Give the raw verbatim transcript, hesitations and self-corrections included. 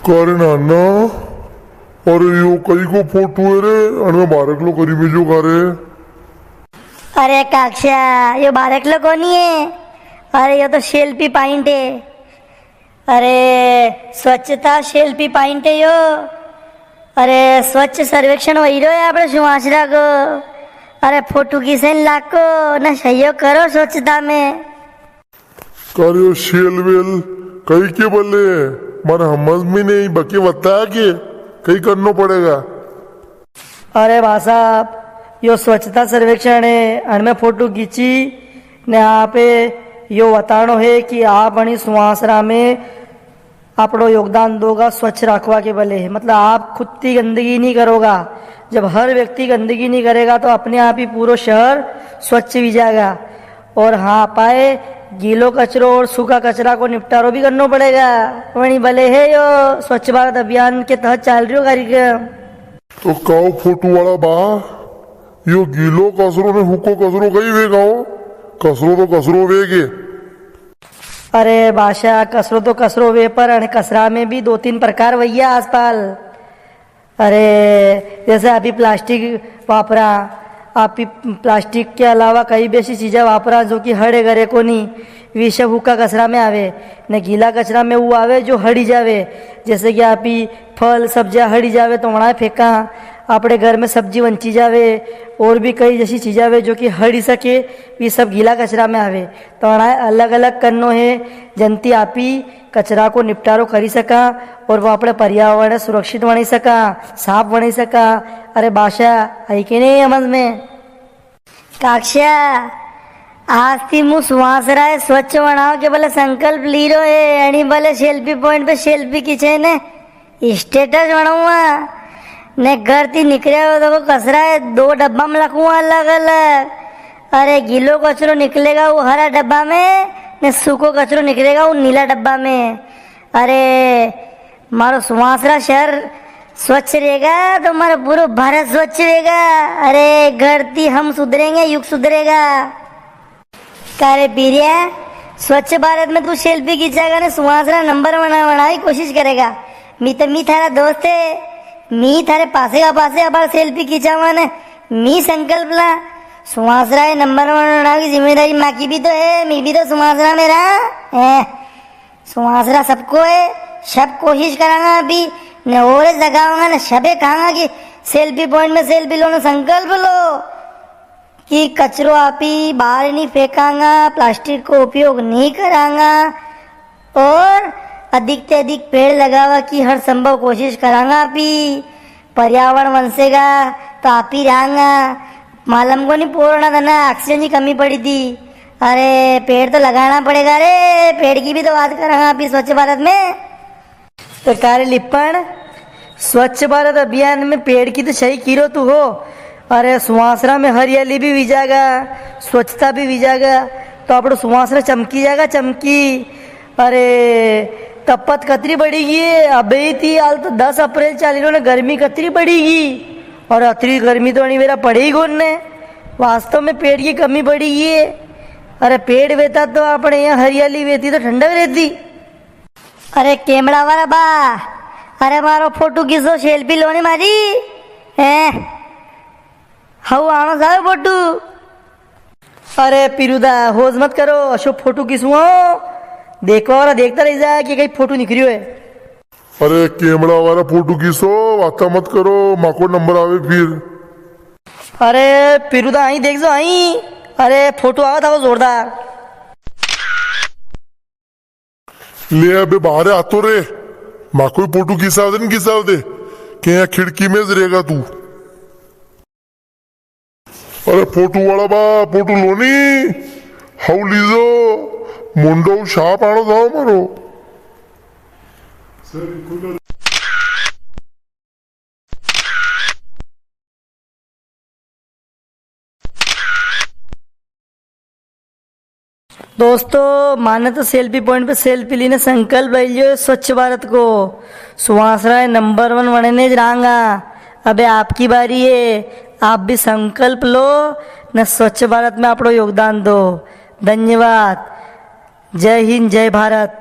का रे नाना, अरे यो कई को फोटो है रे? अरे बारकलो करी मेल्यो का रे? अरे काक्षा, यो बारकलो कोनी है। अरे यो तो selfie point है। अरे स्वच्छता selfie point है यो। अरे स्वच्छ सर्वेक्षण वही रहो है आपणे सुवासरा को। अरे फोटो खींचन लाखो ना, सहयोग करो स्वच्छता में। का रे यो सेल वेल कई के बले? मारे समझ में नी, बके बता के कई करनो पड़ेगा? अरे बा साहब, यो स्वच्छता सर्वेक्षण है, अणमें फोटो खींची ने आपे यो बतानो है कि आप अणी सुवासरा में आपणो योगदान दोगा स्वच्छ राखवा के बले है। मतलब आप खुद की गंदगी नी करोगा। जब हर व्यक्ति गंदगी नी करेगा तो अपने आप ही पूरो शहर स्वच्छ हुई जाएगा। और हाँ, पाए गीलो कचरो और सूखा कचरा को निपटारो भी करनो पड़ेगा। वणी बले है यो स्वच्छ भारत अभियान के तहत चाल रह्यो कार्यक्रम। तो काओ फोटो वाला बा, यो गीलो कचरो ने सूखो कचरो कई वेगा हो? कचरो तो कचरो वेगे। अरे बा सा, कचरो तो कचरो वे, पर अणे कचरा में भी दो तीन प्रकार वैया आजकल। अरे, जैसे आपी plastic वापरा, आपी plastic के अलावा कई भी ऐसी चीजा वापरा जो कि हड़े गरे कोनी, वी सब हुक्का कचरा में आवे। ने गीला कचरा में वो आवे जो हड़ी जावे, जैसे कि आपी फल सब्जियां हड़ी जावे तो वणाए फेंका, आपणे घर में सब्जी वंची जावे, और भी कई जैसी चीजा आवे जो कि हड़ी सके, वी सब गीला कचरा में आवे। तो वणाए अलग-अलग करनो है, जणती आपी कचरा को निपटारो करी सका और वो आपणे पर्यावरण सुरक्षित बणी सका, साफ बणी सका। अरे बा सा, आई के नी समझ में? काक्षा, आज थी मु सुवासरा है स्वच्छ बनावा के बले संकल्प ली रो है, अणी बले selfie point पे selfie खींचे ने status बनाऊंगा। ने घर थी निकले हो तो वो कचरा है, दो डब्बा में रखूंगा अलग अलग। अरे गीलो कचरो निकलेगा वो हरा डब्बा में, ने सूखो कचरो निकलेगा वो नीला डब्बा में। अरे, मारो सुवासरा शहर स्वच्छ रहेगा तो मारो पूरो भारत स्वच्छ रहेगा। अरे, घर थी हम सुधरेंगे, युग सुधरेगा। का रे पीरिया, स्वच्छ भारत में तू selfie खींचेगा ने सुवासरा number one बनावा की कोशिश करेगा। मी तो, मी थारा दोस्त है, मी थारे पासे का पासे अबार selfie खींचावा ने मी संकल्प ला। सुवासरा है number one बनावा की जिम्मेदारी माकी भी तो है, मी भी तो सुवासरा में रहा है। सुवासरा सबको है, सब कोशिश करांगा अभी, ने और जगावांगा ने सबे कहांगा कि selfie point में selfie लो ने संकल्प लो कि कचरो आपी बाहर नी फेंकांगा, plastic को उपयोग नी करांगा और अधिक ते अधिक पेड़ लगावा की हर संभव कोशिश करांगा आपी। पर्यावरण वंसेगा तो आपी रहांगा। मालूम कोनी पोर अणा दना oxygen की कमी पड़ी थी। अरे पेड़ तो लगाना पड़ेगा रे, पेड़ की भी तो बात करांगा आपी स्वच्छ भारत में। तो का रे लिपण, स्वच्छ भारत अभियान में पेड़ की तो सही कीरो तू हो। अरे सुवासरा में हरियाली भी वी जागा, स्वच्छता भी वी जागा, तो आपणो सुवासरा चमकी जागा, चमकी। अरे, तपत कतरी बढ़ी गई है। अबे ही थी, हाल तो दस अप्रैल चाली रो ने, गर्मी कतरी बढ़ी गई। और अतरी गर्मी तो अणी वेरा पड़े ही कोनी ने। वास्तव में पेड़ की कमी बढ़ी गई है। अरे, पेड़ वेता तो आपणे यहाँ हरियाली वेती तो ठंडक रहती। अरे, कैमरा वाला बा, अरे, मारो फोटो खींचो, selfie लो नी मारी। हैं? हऊ आणो जावे फोटो। अरे पीरूदा, होज मत करो, अशो फोटो खींचूं हो। देखवा वाला देखता रह जाए कि कई फोटो निकरियो है। अरे कैमरा वाला फोटो खींचो, वाता मत करो, माको नंबर आवे फिर। अरे पीरूदा, आई देख जो आई। अरे फोटो आवा था वो जोरदार। ले अबे बाहर आतो रे, माको ही फोटो खिंचाव दे न खिंचाव दे, के यहाँ खिड़की में ज रहेगा तू। अरे फोटो वाला बा, फोटो लो नी, हाउ लीजो, मुंडो साफ आणो जाओ मारो। दोस्तों, माने तो सेल्फी पॉइंट पे सेल्फी लीने संकल्प ले लियो है स्वच्छ भारत को। सुवासरा है नंबर वन वणे ने ज रांगा। अबे आपकी बारी है, आप भी संकल्प लो न स्वच्छ भारत में आपणो योगदान दो। धन्यवाद। जय हिंद, जय भारत।